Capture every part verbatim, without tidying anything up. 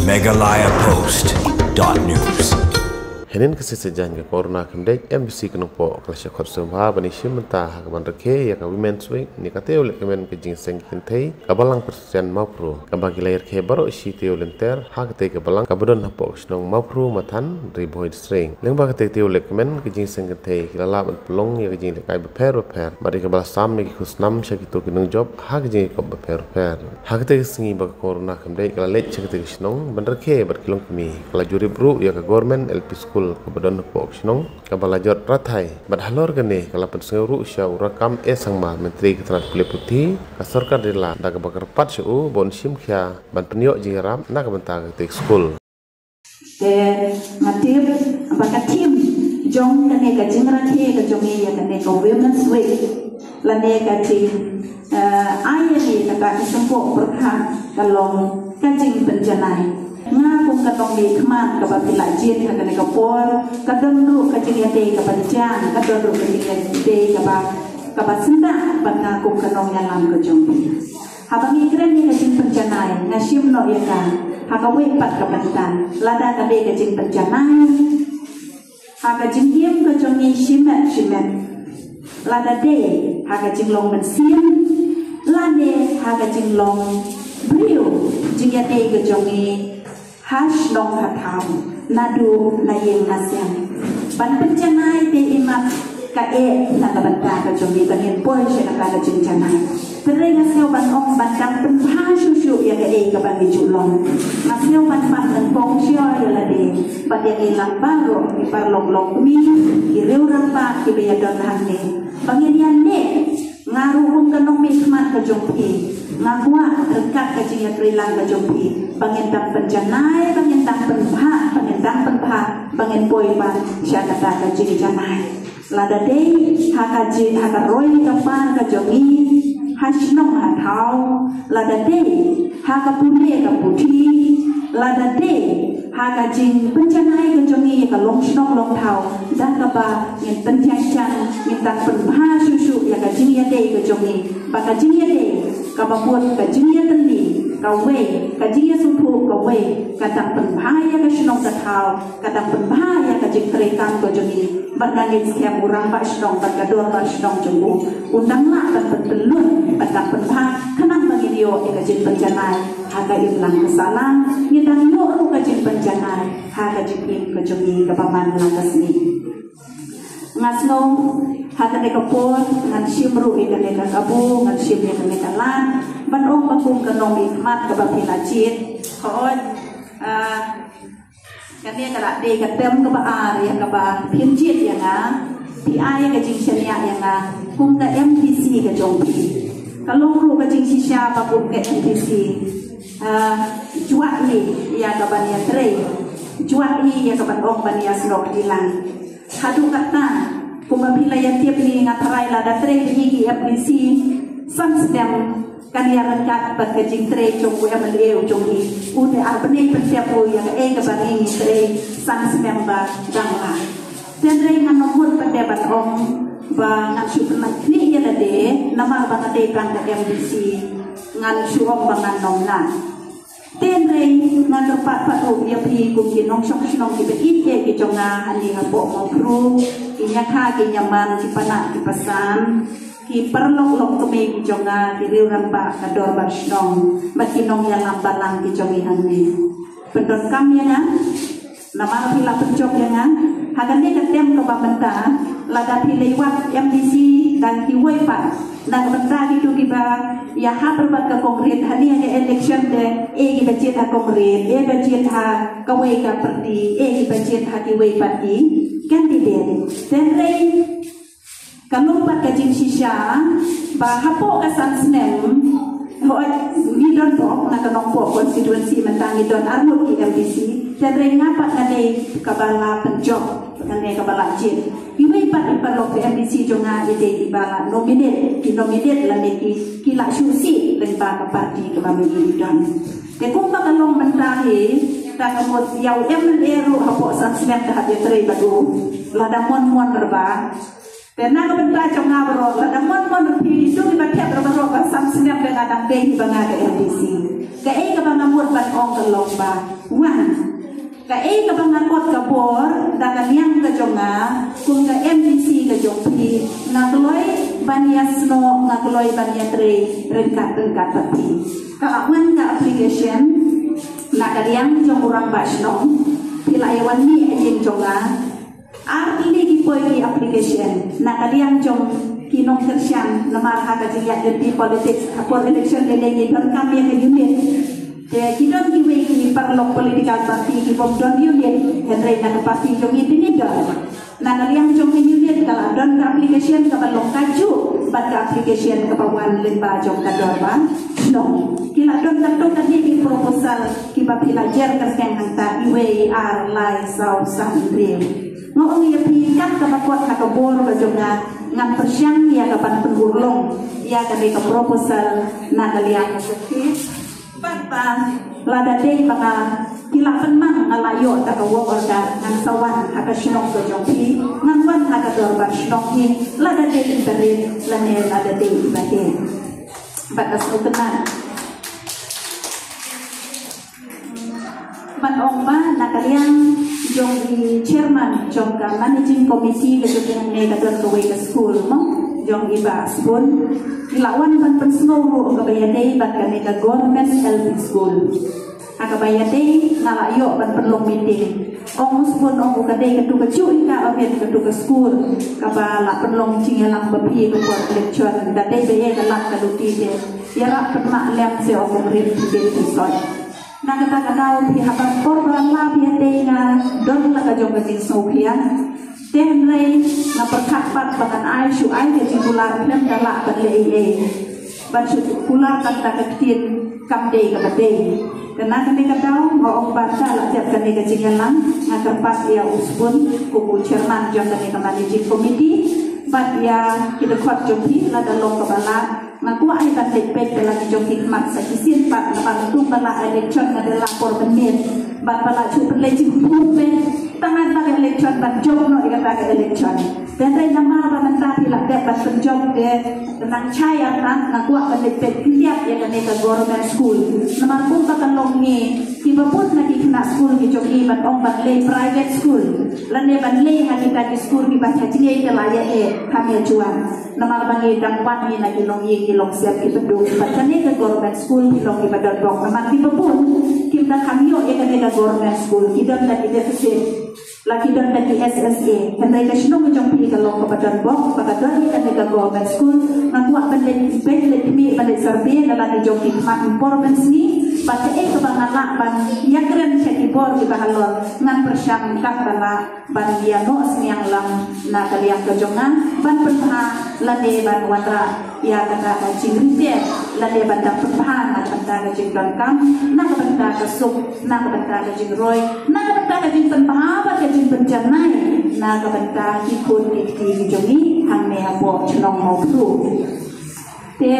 Meghalaya Post dot news. Hynnin ka sngi Saitjaiñ ka Corona Khymdeit, M B C ka Nongpoh ka la shah khot sngewbha ban ïashim bynta ha kaban rakhe ïa ka Women's Week ne ka taïew lehkmen ka jingïaseng kynthei ka Balang Presbyterian Mawphru, kaba ki la ïarakhe baroh shi taïew lynter ha katei ka balang kaba don hapoh ka shnong Mawphru, Mathan, Ri Bhoi District. Lyngba katei ka taïew lehkmen ka jingïaseng kynthei ki la lah ban pynlong ïa ka jinglehkai bapher bapher bad ïa kaba la sam ïa ki khusnam sha kito ki nongjop ha ka jingïakop bapher bapher. Ha katei ka sngi ba ka Corona Khymdeit ka la leit sha katei ka shnong ban rakhe bad ki longkmie, ka la jurip ruh ïa ka Government L P School kaba don hapoh ka shnong kaba la jot rathai. Bad halor kane ka la pynsngew ruh sha u Rakkam A Sangma, Myntri ka tnat pule puthi ka sorkar jylla, da kaba kyrpad sha u ba un shim khia ban pynïoh jingïarap na ka bynta katei ka skul. Te nga tip ba ka theme jong kane ka jingrakhe ka jong ngi ïa kane ka Women's Week lane ka jing, eh, ai ïa ngi kata ka shympoh pyrkhat ka long ka jingpynjanai. Nga kum ka nongmihkhmat kaba phi la jied ha kane ka por, ka don ruh ka jingïadei kaba jam, ka don ruh ka jingïadei kaba, kaba syndah bad nga kum ka nongïalam ka jong phi. Haba ngi kren ïa ka jingpynjanai, nga shim noh ïa ka ha kawei pat ka bynta. Lada ka dei ka jingpynjanai ha ka jingim ka jong ngi shimet shimet, lada dei ha ka jinglong mynsiem lane ha ka jinglong briew, jingïadei ka jong ngi ha shnong ha thaw, naduh na ïing na sem. Ban pynjanai te imat ka eh na ka bynta ka jong ngi ba ngin poi sha kata ka jingjanai. Hynrei nga sngew ban ong ban dang pynbha shuh shuh ïa kaei kaba ngi ju long. Nga sngew ban pan nyngkong shuh ïa lade bad ïa ngi lang baroh ki paralok longkmie, ki riew rangbah kiba ïadon hangne, ba ngin ïa neh. Nga ruh kum ka nongmihkhmat ka jong phi, nga kwah ryngkat ka jingïatreilang ka jong phi ba ngin dang pynjanai, ba ngin dang pynbha, ba ngin dang pynbha, ba ngin poi pat sha kata ka jingjanai. Lada dei ha ka jing, ha ka roi ka par ka jong ngi ha shnong ha thaw, lada dei ha ka pule ka puthi, lada dei ha ka jingpynjanai ka jong ngi ïa ka long shnong long thaw, da kaba ngin pynjah jam, ngin dang pynbha shuh shuh ïa ka jingïadei ka jong ngi, ba ka jingïadei kaba bud ka jingïatylli kawei, ka jingïasngewthuh kawei, ka dang pynbha ïa ka shnong ka thaw, ka dang pynbha ïa ka jingtrei kam ka jong ngi. Bad nga ngeit skhem u rangbah shnong bad ka dorbar shnong jong u un dang lah ban pynpyllun bad dang pynbha khnang ba ngin ïoh ïa ka jingpynjanai ha ka imlang ka sahlang, ngin dang ïoh ruh ka jingpynjanai ha ka jingim ka jong ngi kaba man la ka sngi. Nga sngew ha kane ka por ngan shim ruh ïa kane ka kabu, ngan shim ïa kane ka lad ban ong ba kum ka nongmihkhmat kaba phi la jied. Hooid, ah, kane ka la dei ka term kaba ar ïa kaba phin jied ïa nga, phi ai ïa ka jingshaniah ïa nga kum ka M D C ka jong phi. Ka long ruh ka jingshisha ba kum ka M D C, ah, jwat ïa ka ban ïatrei, jwat ïa ka ban ong ban ïasnoh kti lang. Haduh katta, kumba phi la ïa tip, ngi nga tharai lada trei bad ngi ki M D C san snem, kan ïa ryngkat bad ka jingtrei jong u M L A u jong ngi. U te ar bnai pyntip u ïa kaei kaba ngi ngi trei san snem ba dang lah. Hynrei ngan ym mut pat de ban ong ba ngan shu pynlait khlieh ïa lade namar ba nga dei tang ka M D C, ngan shu ong ba ngan ym lah. Hynrei nga kyrpad pat ruh ïa phi kum ki nongshong shnong kiba ïeit ki jong nga hangne hapoh Mawphru, ki ñiakha ki ñiamam, ki panak ki pasan, ki paralok longkmie ki jong nga, ki riew rangbah ka dorbar shnong bad ki nongïalam balang ki jong ngi hangne. Pyndonkam ïa nga namar phi la pynjop ïa nga ha kane ka term kaba mynta. Lada phi leit wad M D C da kiwei pat na ka bynta kito kiba ïahap bad ka Congress hangne ha ka election te, eh, kiba jied ha Congress, eh, ba jied ha kawei ka party, eh, kiba jied ha kiwei pat ki candidate. Hynrei ka long pat ka jingshisha ba hapoh ka san snem, hooid, ngi don bok na ka Nongpoh constituency mynta ngi don arngut ki M D C, hynrei nga pat nga dei kaba la pynjop, nga dei kaba la jied. Kiwei pat ki paralok ki M D C jong nga ki dei kiba la nominate, ki nominate lane ki, ki la shu sih lyngba ka party kaba ma ngi don. Te kumba ka long mynta hi, ta ka mut ïa u M L A ruh hapoh san snem te hap ïatrei bad u, lada mon mon re ba Te na ka bynta jong nga baroh, lada mon mon ruh phi, ki shu ki ba thied ruh baroh, ba sam snem ba nga dang dei hi ba nga ka M D C. Kaei kaba nga mut ban ong ka long ba, wan, kaei kaba nga kot ka bor da ka liang ka jong nga kum ka M D C ka jong phi, nga kloi ban ïasnoh, nga kloi ban ïatrei ryngkat ryngkat bad phi. Ka la wan ka application na ka liang jong u rangbah shnong, phi la ïa wan mih ha ïing jong nga. Ar tylli ki poi ki application na ka liang jong ki nongkyrshan, namar ha ka jingïaid lynti politics, ha por election lei lei ngi donkam ïa ka unit. Te ki don kiwei ki paralok political party ki bym don unit, hynrei na ka party jong ngi te ngi don. Na ka liang jong ka unit ka la don ka application kaba long kajuh bad ka application kaba wan lyngba jong ka dorbar shnong. Ki la don katto katne ki proposal kiba phi la jer kyrteng hangta, iwei, ar, lai, saw, san, hynriew. Nga ong ïa phi, kat kaba kot ha ka bor ka jong nga, ngan pyrshang ïa ka ban pynurlong ïa kane ka proposal na ka liang ka jong phi. Bad ba lada dei ba nga, ki la pynmang, nga la ïoh da ka work order, ngan sa wan ha ka shnong ka jong phi, ngan wan ha ka dorbar shnong hi, lada dei iba rit lane lada dei iba heh. Bad ka sngewtynnat ban ong ba na ka liang jong i chairman jong ka managing committee ka jong ngi, ka don kawei ka skul mo jong i Bah Sbun. I la wan ban pynsngew ruh kaba ïadei bad kane ka Government L P School. Ha kaba ïadei nga la ïoh ban pynlong meeting. Ong u Sbun, ong u, ka dei katu kajuh ïa ka, ong u, katu ka skul kaba la pynlong jingïalang ba phi ka por election, da dei ba ïa ka lad ka luti te. Ïarap pynmah lem se, ong u, rit phi bit phi soi. Na kata ka daw phi, haba por ba la phi ïadei, nga don la ka jong ka jingsngewkhia. Te hynrei nga pyrkhat pat ba ngan ai shu ai ka jingkular, khlem da lah ban leh ei ei. Ban shu kular tang da ka ktien kam dei kaba dei. Te na kane ka daw nga ong ba ynda la dep kane ka jingïalang, nga kyrpad ïa u Sbun kum u chairman jong kane ka managing committee bad ïa ki dkhot jong phi, lada long kaba lah, nga kwah ai ban leit peit ïa la ki jong ki khmat sa shisien pat, namar kum ba la election nga dei la por ban miet bad ba la shu pynleit jingpur peit. Tang haba ka election ban jop noh ïa kata ka election. Te hynrei namar ba mynta phi la dep ban pynjop, te nang shai artat, nga kwah ban leit peit khyndiat ïa kane ka Government School. Namar kumba ka long ngi, kiba bun na ki khynnah skul ki jong ngi ban ong ban leit private school lane ban leit ha kita ki skul kiba ha jngai, te la ïa eh, kam ïa juan. Namar ba ngi dang wan ngi na ki longïing ki longsem kiba duk. Bad kane ka Government School ki long kiba don bok, namar kiba bun kim da kham ïoh ïa kane ka Government School, ki don da ki deficit, la ki don da ki S S A. Hynrei ka shnong ka jong phi ka long kaba don bok, ba ka don ïa kane ka Government School. Nga kwah ban leit peit, leit khmih, ban leit survey na la ki jong ki khmat por ban sngi, bad kaei kaba nga lah ban ïakren sha ki bor kiba halor, ngan pyrshang katba lah ban ïa noh synñiang lang na ka liang ka jong nga ban pynbha lane ban wanrah ïa kata ka jingryntih, lane ban da pynbha na ka bynta ka jingdonkam, na ka bynta ka suk, na ka bynta ka jingroi, na ka bynta ka jingpynbha bad ka jingpynjanai na ka bynta ki khun ki kti ki jong ngi hangne hapoh Chnong Mawphru. Te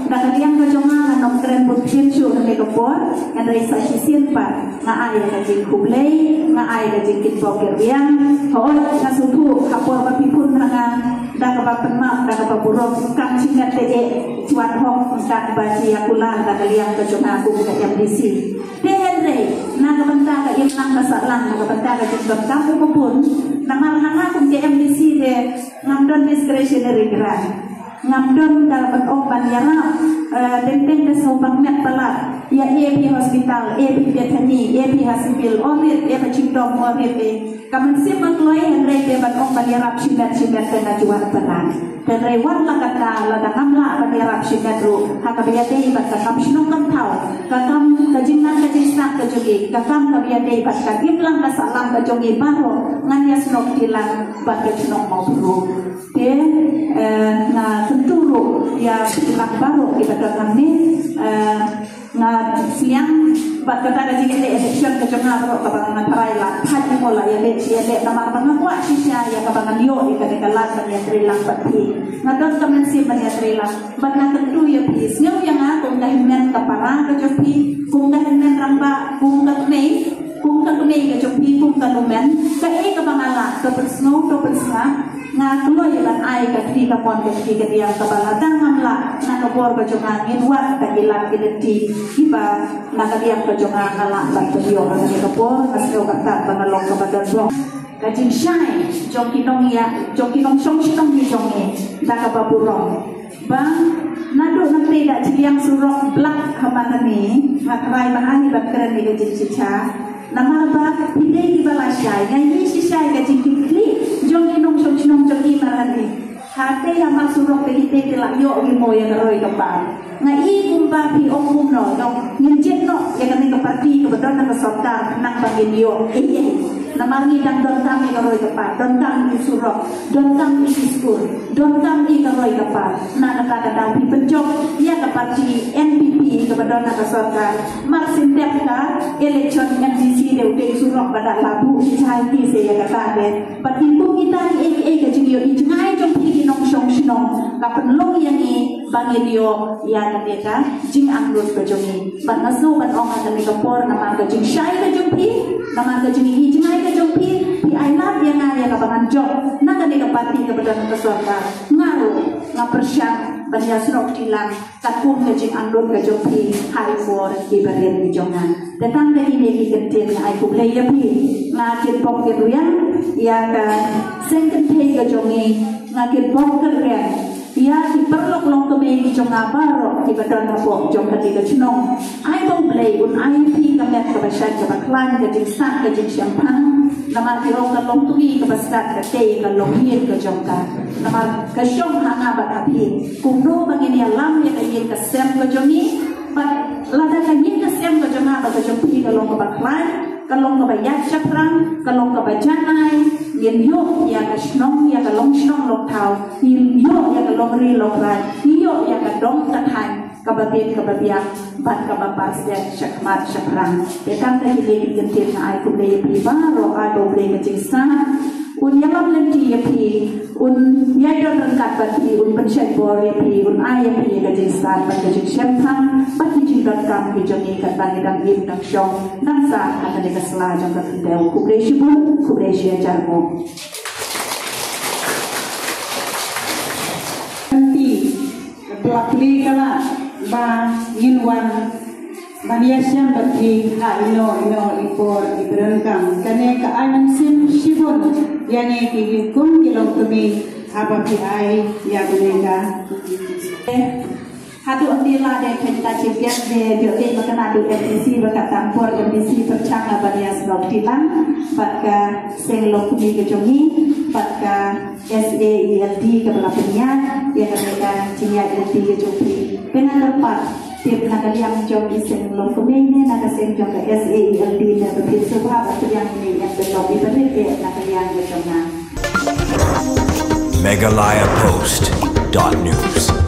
na ka liang ka jong nga, ngam kren bun ktien shuh ha kane ka por, hynrei sa shisien pat nga ai ïa ka jingkhublei, nga ai ïa ka jingkitbok kitrwiang. Hooid, nga sngewthuh ha por ba phi phone ha nga da kaba pynmap, da kaba burom, kam shimet te eh, Juan Hok, da kaba shi ïa kular da ka liang ka jong nga kum ka M D C. Te hynrei na ka bynta ka imlang ka sahlang, na ka bynta ka jingdonkam u ba bun, namar ha nga kum ka M D C te ngam don discretionary grant. Ngam don da ban ong ban ïarap, eh, teng teng da sngewbha met palat ïa A P hospital, A P Bethany, A P ha civil, orit A P Chingdom, orit A. Ka mynsiem nga kloi, hynrei te ban ong ban ïarap shimet shimet te nga juan palat. Hynrei wat la kata, lada ngam lah ban ïarap shimet ruh, ha kaba ïadei bad ka kam shnong kam thaw, ka kam ka jingnang ka jingsnam ka jong ngi, ka kam kaba ïadei bad ka imlang ka sahlang ka jong ngi baroh, ngan ïasnoh kti lang bad ka Chnong Mawphru. Te, eh, nga kyntu ruh ïa ki lang baroh kiba don hangne, eh, nga sliang bad kata ka jingïaleh election ka jong nga baroh kaba nga tharai la phat ïa mo la ïaleh shi ïaleh, namar ba nga kwah shisha ïa kaba ngan ïoh ïa kane ka lad ban ïatrei lang bad phi. Nga don ka mynsiem ban ïatrei lang bad nga kyntu ïa phi, sngew ïa nga kum ka hynmen ka para ka jong phi, kum ka hynmen rangbah, kum ka kmie, kum ka kmie ka jong phi, kum ka lawmen. Kaei kaba nga lah, to pynsngew, to pynsngap, nga kloi ban ai Ka kti kamon ka kti kadiang kaba la dang ngam lah na ka por ka jong nga, ngin wad da ki lad ki lynti kiba na kadiang ka jong nga nga lah ban pynïoh ha kane ka por. Nga sngew kata ba nga long kaba don bok ka jingshai jong ki nongïaid, jong ki nongshong shnong ki jong ngi, da kaba burom ba naduh nangta da jingïaid surok blak ha man hangne, nga trai ba ha hi ban kren ïa ka jingchicha. Namar ba phi dei kiba la shai, nga ïohi shisha ïa ka jingkitkhlieh jong ki nongshong shnong jong ngi mar hangne. Hangta ha mat surok te kita te la ïoh ki mo ïa ka roi ka par. Nga i kumba phi ong kumno, nong ngin jied noh ïa kane ka parti kaba don ha ka sorkar, nang ba ngin ïoh. Ei, ei. Namar ngi dang donkam ïa ka roi ka par, donkam ïa ki surok, donkam ïa ki skul, donkam ïa ka roi ka par. Na kata ka daw phi pynjop ïa ka parti N P P kaba don ha ka sorkar. Mar syn dep ka election M D C de u dei surok ba da la buh shi jai ki se ïa kata de. Bad kum kita kiei kiei ka jingïohi jngai jong phi ki nongshong shnong ka pynlong ïa ngi ba ngin ïoh ïa kane ka jingangnud ka jong ngi. Bad nga sngew ban ong ha kane ka por, namar ka jingshai ka jong phi, namar ka jingïohi jngai ka jong phi, phi ai lad ïa nga ïa kaba ngan jop na kane ka parti kaba don ha ka sorkar. Nga ruh nga pyrshang ban ïasnoh kti lang katkum ka jingangnud ka jong phi ha i por i barit i jong nga. Te tang da kine ki kyntien nga ai khublei ïa phi. Nga kitbok kitrwiang ïa ka seng kynthei ka jong ngi. Nga kitbok kitrwiang ïa ki paralok longkmie ki jong nga baroh kiba don hapoh jong kane ka shnong. Ai ba U Blei un ai ïa phi ka met kaba shait kaba khlaiñ, ka jingstad ka jingshemphang. Namar ki ong ka longkmie kaba stad ka tei ka longïing ka jong ka. Namar ka shong ha nga bad ha phi. Kumno ba ngin ïalam ïa ka ïing ka sem ka jong ngi. Bad lada ka ïing ka sem ka jong nga bad ka jong phi ka long kaba khlaiñ, ka long kaba ïaid shaphrang, ka long kaba janai, ngin ïoh ïa ka shnong, ïa ka longshnong longthaw, ngin ïoh ïa ka longri longraiñ, ngin ïoh ïa ka dong ka thaiñ kaba bit kaba biang bad kaba parsien shakhmat shaphrang. Te tang da kine ki kyntien nga ai khublei ïa phi baroh, ai ba U Blei ka jingstad un ïalam lynti ïa phi, un ïaid don ryngkat bad phi, un pynshait bor ïa phi, un ai ïa phi ïa ka jingstad bad ka jingshemphang bad ki jingdonkam ki jong ngi katba ngi dang im dang shong dang sah ha kane ka sla jong ka kynthei. Khublei shibun, khublei shihajar nguh. Kynti, ka pla pli ka la ba ngin wan ban ïashem bad phi ha ino ino i por i pyrkhat. Kane ka ai mynsiem shibun ïa ngi ki kum ki longkmie haba phi ai ïa kane ka. Haduh ynda la dei khein ta chi biang de jong de ba ka naduh M D C ba ka tang por M D C pyrchang ban ïasnoh kti lang bad ka seng longkmie ka jong ngi bad ka S A E L D kaba la pynïaid ïa kane ka jingïaid lynti ka jong phi. Te nga kyrpad tip na ka liang jong i seng longkmie ne na ka seng jong ka S A E L D ne ba phin sngewbha ban pdiang ïa i em pynlong i barit na ka liang ka jong nga. Meghalaya Post dot news.